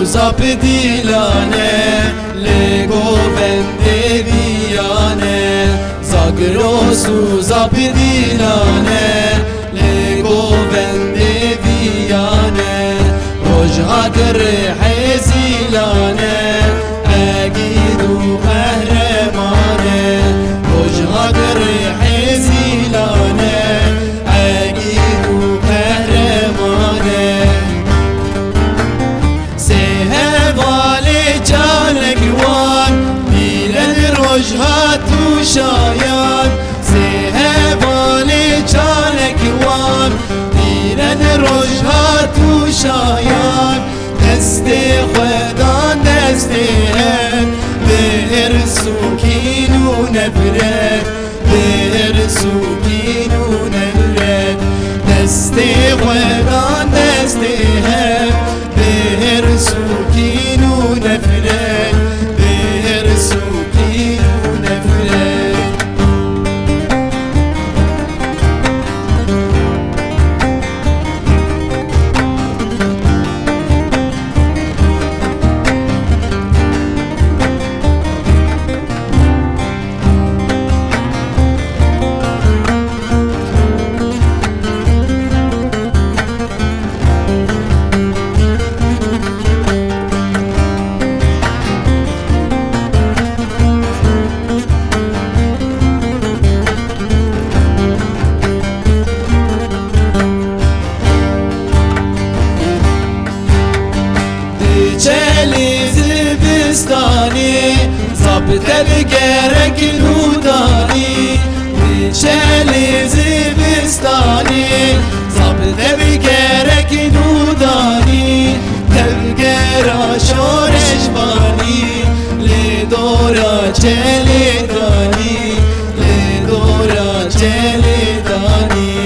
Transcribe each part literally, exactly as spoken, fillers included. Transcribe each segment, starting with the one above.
Zap Dîlan e, lê govendê viyan e. Zagros û Zap Dîlan e, lê govendê viyan e. Roj hat rihê Zîlan e, egîd û qehreman e. Roj hat rihê Zîlan e, egîd û qehreman e. Sê hevalê çalek wan, dîlen roj hat û şayan. Sê hevalê çalek wan, dîlen roj hat û şayan. Destê xwe dan destê hev, bi hirs û kîn û nefret. Bi hirs û kîn û nefret, destê xwe dan destê hev. Bi hirs û kîn û nefret, bi hirs û kîn û nefret. Di çelê zivistanê, Zap tevgerek nû danî. Di çelê zivistanê, Zap tevgerek nû danî. Tevgera şoreş banî, lê dora çelê danî. Lê dora çelê danî.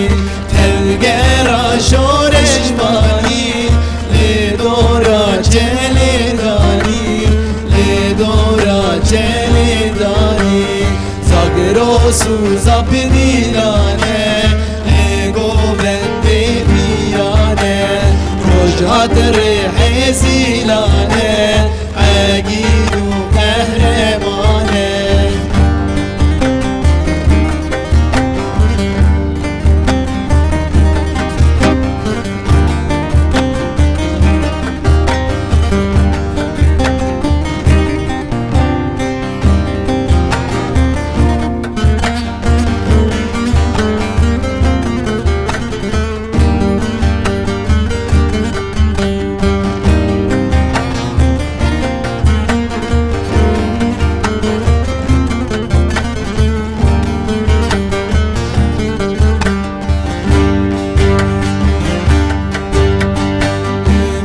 Tevgera şoreş banî, lê dora çelê danî, lê dora çelê danî. Zagros û Zap Dîlan e, lê govendê viyan e. Roj hat rihê Zîlan e, egîd û qehreman e.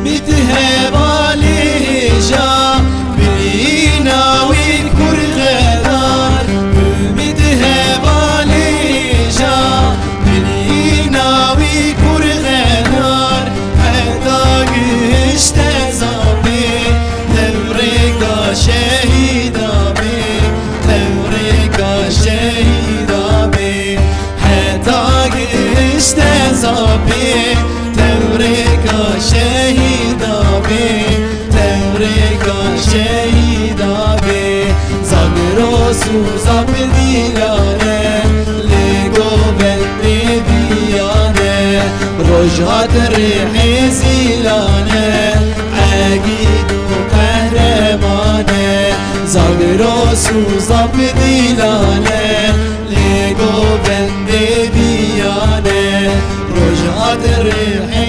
Umîd hevalê hêja, birîna wî kur xedar. Umîd hevalê hêja, birîna wî kur xedar. Heta gihişte Zapê, tevgera şehîda bê, tevgera şehîda bê. Heta gihişte Zapê, tevgera şehîda bê, tevgera şehîda bê. Zagros û Zap Dîlan e, lê govendê viyan e. Roj hat rihê Zîlan e, egîd û qehreman e. Zagros û Zap Dîlan e, lê govendê viyan e. Roj hat rihê